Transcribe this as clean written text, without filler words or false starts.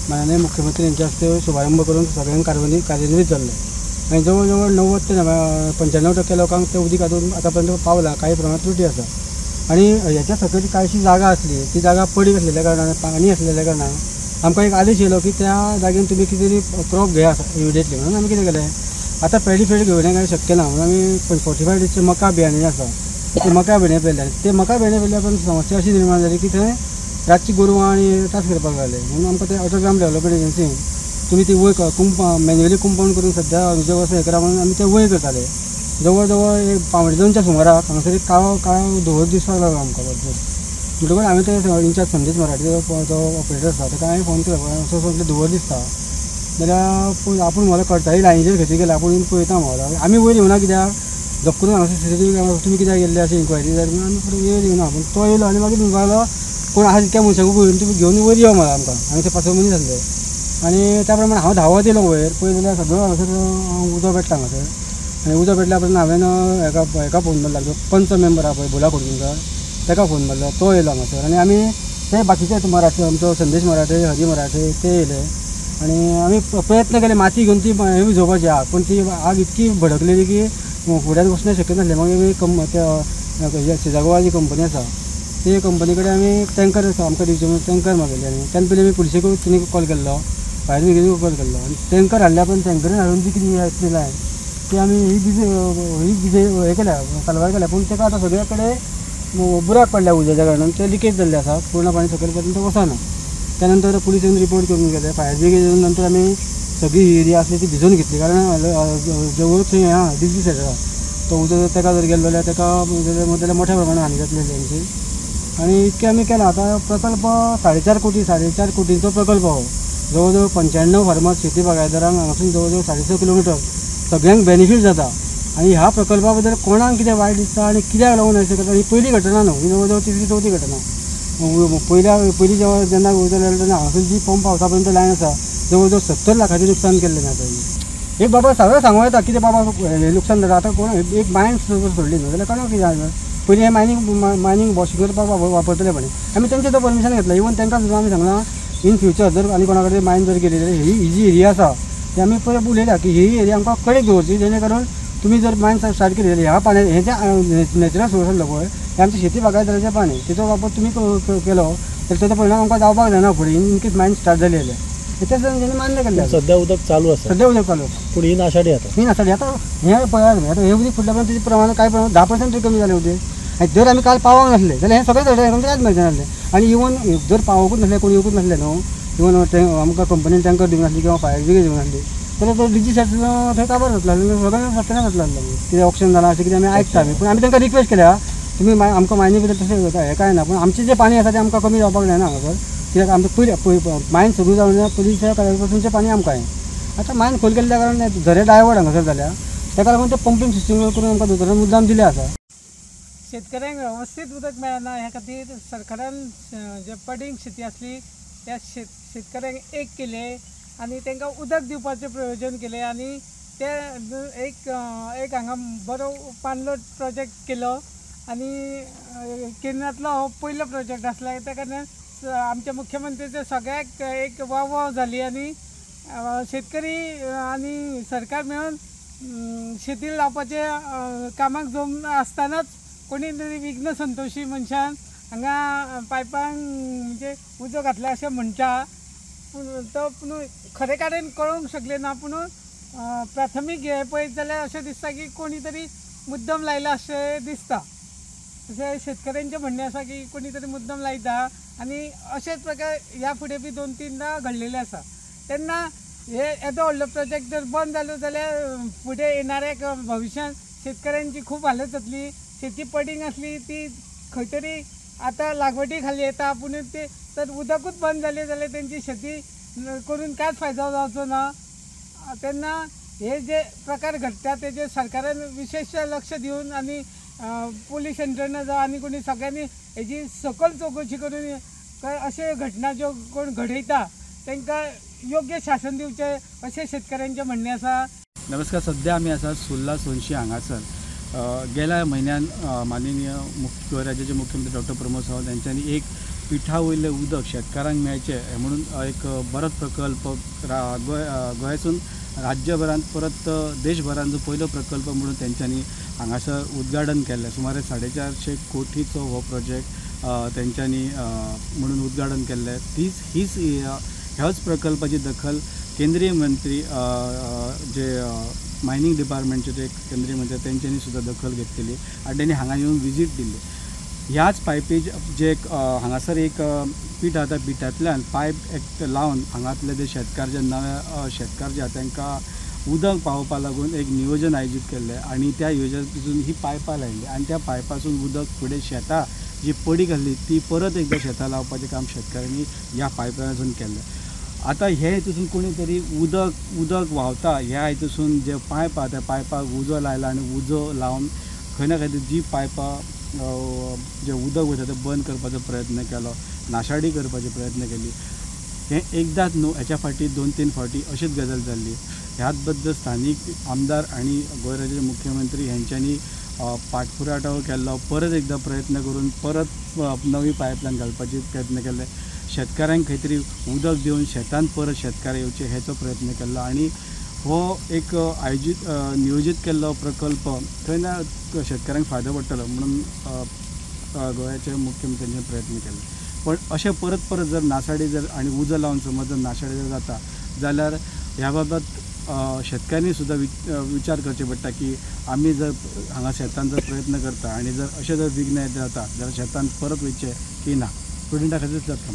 माननीय मुख्यमंत्री यांच्या हस्ते शुभारंभ करून सगळ्यांक कार्यान्वित जाल्लें आनी जवळ जवळ 90 ते 95% लोकांक तें उदीक आजून आतां पर्यंत पावलां. कांय प्रमाणांत त्रुटी आसा आनी ह्याच्या सकयल कांयशी जागा आसली ती जागा पडीक आसलेल्या कारणान पाणी आसलेल्या कारणान आमकां एक आदेश येयलो की त्या जागेन तुमी कितें तरी क्रॉप घेया इमिडिएटली. म्हणून आमी कितें केलें, आतां पेडी फेड घेवणें कांय शक्य ना म्हणून आमी 45 डेजचे मका बियाणे जे आसा ते मका बियाणे पेरले. ते मका बियाणे पेरल्या पण समस्या अशी निर्माण जाली की थंय रातची गोरवां आनी त्रास करपाक लागले. म्हणून आमकां ते अटल ग्राम डेव्हलपमेंट एजन्सीन तुमी ती वय मॅन्युअली कंपावंड करून सद्या उजो वचून हें करा म्हणून आमी ते वय करताले. जवळ जवळ एक 1.75 सुमाराक हांगासर एक काळो काळो धुंवर दिसपाक लागलो आमकां भरपूर. म्हणटकूच हांवें ते इंचार्ज संदेश मराठे जो ऑपरेटर आसा ताका हांवें फोन केलो, असो असो धुंवर दिसता जाल्यार आपूण म्हाका खर्चाई लायनीचेर खंय गेला आपूण येवन पळयता म्हाका. आमी वयर येवना कित्याक जप करून हांगासर सीसीटीव्ही कॅमेरा तुमी कित्याक गेल्ले अशें इन्क्वायरी जाली म्हणून आमी वयर येवना. पूण तो येयलो आनी मागीर म्हणपाक लागलो कोण आसा तितक्या मनशांक पळोवन तुमी घेवन वयर यो म्हणा आमकां. आनी ते 5-6 मनीस आसले आनी त्या प्रमाणे हांव धांवत येयलो वयर पळयत जाल्यार सगळो हांगासर उजो पेट्टा हांगासर. आनी उजो पेटल्या उपरांत हांवें एका फोन मारलो, पंच मेंबर आहा पळय भुला खोडगींकर ताका फोन मारलो, तो येयलो हांगासर. आनी आमी ते बाकीचे मराठे आमचो संदेश मराठे हरी मराठे ते येयले आनी आमी प्रयत्न केले माती घेवन ती हें विजोवपाची आग, पूण ती आग इतकी भडकलेली की फुड्यान वचणें शक्य नासलें. मागीर आमी त्या सिजागोवा जी कंपनी आसा ते कंपनी कडेन आमी टँकर आमकां दिवचे म्हणून टँकर मागयले आनी त्यान पयलीं आमी पुलिशेकूय तिणी कॉल केल्लो, फायर ब्रिगेडीकूय कॉल केल्लो आनी टँकर हाडल्या पण टँकरीन हाडून ती कितें आसली लायन ती आमी ही बिजी हें केल्या साल्वार केल्या. पूण ताका आतां सगळे कडेन बुराक पडल्या उज्याच्या कारणान ते लिकेज जाल्ले आसा, पूर्णपणे सकयल पर्यंत वचना. त्या नंतर पुलीस येवन रिपोर्ट करून गेले, फायर ब्रिगेड येवन नंतर आमी सगळी ही एरिया आसली ती भिजोवन घेतली, कारण जवळ थंय हें आहा डिजी सेट आसा तो उजो जर ताका जर गेलो जाल्यार ताका जाल्यार मोठ्या प्रमाणात हानी जातली तेंची. आनी इतकें आमी केलां. आतां प्रकल्प 4.5 कोटींचो प्रकल्प हो, जवळ जवळ 95 फार्मर्स शेती बागायतदारांक हांगासून जवळ जवळ 6.5 किलोमिटर सगळ्यांक बेनिफीट जाता. आनी ह्या प्रकल्पा बद्दल कोणाक कितें वायट दिसता आनी कित्याक लागून अशें करता ही पयली घटना न्हू, ही जवळ जवळ 3री-4थी घटना. पयलीं जेन्ना जेन्ना उदक जालें तेन्ना हांगासून जी पंप हावसा पर्यंत लायन आसा जवळ जवळ 70 लाखाचें नुकसान केल्लें आसा. एक बाबा सगळें सांगूं येता कितें बाबा हें नुकसान जाता. आतां कोण एक मायन सोडली न्हू जाल्यार कोणाक कितें जालें पयलीं हें मायनींग वॉशिंग करपाक वापरतले म्हणे आमी तेंचें तो परमिशन घेतलें. इवन तांकां सुद्दां आमी सांगलां इन फ्युचर जर आनी कोणा कडेन मायन जर गेली जाल्यार ही जी एरिया आसा ती आमी पयलीं उलयल्या की ही एरिया आमकां कडेक दवरची, जेणे करून तुमी जर मायन स्टार्ट केली जाल्यार ह्या पाण्या हें जें नॅचरल सोर्स आसलो पळय हें आमच्या शेती बागायतदाराचें पाणी तेचो वापर तुमी केलो तर तेचो परिणाम आमकां जावपाक जायना फुडें इन केस मायन स्टार्ट जाली जाल्यार. तें तेंच्यांनी मान्य केल्लें. सद्या उदक चालू आसा, सद्या उदक चालू आसा, पूण ही नाशाडी आतां ही नाशाडी आतां हें पळयात आतां हें उदीक फुडल्या पर्यंत तेजें प्रमाण कांय प्रमाण 10% तरी कमी जालें उदीक. आनी जर आमी काल पावोंक नासले जाल्यार हें सगळें चडलें आमकां कांयच मेळचें नासलें. आनी इवन जर पावोंकूच नासलें कोण येवकूच नासलें न्हू इवन आमकां कंपनीन टँकर दिवंक नासली किंवा फायर ब्रिगेड दिवंक नासली जाल्यार तो डिजी सेट थंय काबार जातलो आसलो, सगळें सत्यानाश जातलो आसलो. कितें ऑक्शन जालां अशें कितें आमी आयकता आमी, पूण आमी तांकां रिक्वेस्ट केल्या तुमी आमकां मायनी बद्दल तशें हें कांय ना, पूण आमचें जें पाणी आसा तें आमकां कमी जावपाक जायना हांगासर, कित्याक आमचें पयलीं मायन सुरू जावन पयलींच्या काळा पाणी आमकां हें आतां मायन खोल केल्ल्या कारणान झरे डायवर्ट हांगासर जाल्या ताका लागून ते पंपींग सिस्टम करून आमकां दोतोरान मुद्दाम दिलें आसा. शेतकऱ्यांक वेवस्थीत उदक मेळना ह्या खातीर सरकारान जे पडींग शेती आसली त्या शेतकऱ्यांक एक केले आनी तांकां उदक दिवपाचें प्रयोजन केलें आनी ते एक एक हांगा बरो पाणलोट प्रोजेक्ट केलो आनी केंद्रांतलो हो पयलो प्रोजेक्ट आसलो त्या कारणान आमच्या मुख्यमंत्र्याचे सगळ्याक एक वाव वाव जाली आनी शेतकरी आनी सरकार मेळून शेती लावपाचे कामाक जम आसतनाच कोणी तरी विघ्न संतोशी मनशान हांगा पायपांक म्हणजे उजो घातला अशें म्हणटा, पूण तो पूण खरें कारण कळोंक शकलें ना. पूण प्राथमीक हें पळयत जाल्यार अशें दिसता की कोणी तरी मुद्दम लायला अशें दिसता. अशें शेतकऱ्यांचें म्हणणें आसा की कोणी तरी मुद्दम लायता आनी अशेंच प्रकार ह्या फुडें बी 2-3दा घडलेले आसा. तेन्ना हे येदो व्हडलो प्रोजेक्ट जर बंद जालो जाल्यार फुडें येणाऱ्या भविश्यांत शेतकऱ्यांची खूब हालत जातली. शेती पडींग आसली ती खंय तरी आतां लागवडी खाली येता, पूण ते तर उदकूच बंद जालें जाल्यार तेंची शेती करून कांयच फायदो जावचो ना. तेन्ना हे जे प्रकार घडटा तेजेर सरकारान विशेश लक्ष दिवन आनी पुलीस यंत्रणा जावं आनी कोणी सगळ्यांनी हेजी सकल चवकशी करून अशे घटना ज्यो कोण घडयता तांकां योग्य शासन दिवचें अशें शेतकऱ्यांचें म्हणणें आसा. नमस्कार, सद्या आमी आसा सुर्ला सोनशी हांगासर. गेल्या म्हयन्यान माननीय मुख्य राज्याचे मुख्यमंत्री डॉक्टर प्रमोद सावंत यांच्यानी एक पिठा वयलें उदक शेतकारांक मेळचें म्हणून एक बरोच प्रकल्प गोंयासून राज्यभरांत परत देशभरांत जो पयलो प्रकल्प म्हणून तेंच्यांनी हांगासर उद्घाटन केल्लें. सुमारे 450 कोटीचो हो प्रोजेक्ट तेंच्यांनी म्हणून उद्घाटन केल्लें. हीच ह्याच प्रकल्पाची दखल केंद्रीय मंत्री जे मायनींग डिपार्टमेंटचे जे केंद्रीय मंत्री तेंच्यांनी सुद्दां दखल घेतलेली आनी तेणी हांगा येवन विजीट दिल्ली. ह्याच पायपी जे हांगासर एक पीठ आसा, त्या पिठांतल्यान पायप एक लावन हांगांतले जे शेतकार, जे नवे शेतकार जे आसा तांकां उदक पावोवपा लागून एक नियोजन आयोजीत केल्लें आनी त्या नियोजनातून ही पायपां लायिल्ली आनी त्या पायपासून उदक फुडें शेतां जी पडीक आसली ती परत एकदां शेतां लावपाचें काम शेतकारांनी ह्या पायपलायनासून केल्लें. आतां हे हितूसून कोणी तरी उदक व्हांवता ह्या हितूसून जे पायप आसा त्या पायपाक उजो लायला आनी उजो लावन खंय ना खंय तरी जी पायपां जें उदक वयता तें बंद करपाचो प्रयत्न केलो, नाशाडी करपाचे प्रयत्न केली. हें एकदांच न्हू, हेच्या फाटीं 2-3 फावटी अशीच गजाल जाल्ली. ह्याच बद्दल स्थानीक आमदार आनी गोंय राज्याचे मुख्यमंत्री हेंच्यांनी पाठपुराठो केल्लो, परत एकदां प्रयत्न करून परत नवी पायपलायन घालपाचे प्रयत्न केल्ले. शेतकारांक खंय तरी उदक दिवन शेतांत परत शेतकार येवचे हेचो प्रयत्न केल्लो आनी हो एक आयोजीत नियोजीत केल्लो प्रकल्प खंय ना शेतकारांक फायदो पडटलो म्हणून गोंयाचे मुख्यमंत्र्यांचे प्रयत्न केले. पण अशें परत परत जर नासाडी जर आनी उजो लावन समज जर नाशाडी जर जाता जाल्यार ह्या बाबत शेतकारांनी सुद्दां विचार करचे पडटा की आमी जर हांगा शेतान जर प्रयत्न करता आनी जर अशें जर विघ्न जाता जाल्यार शेतान परत वयचें की ना. स्टुडंटा खातीर जाता.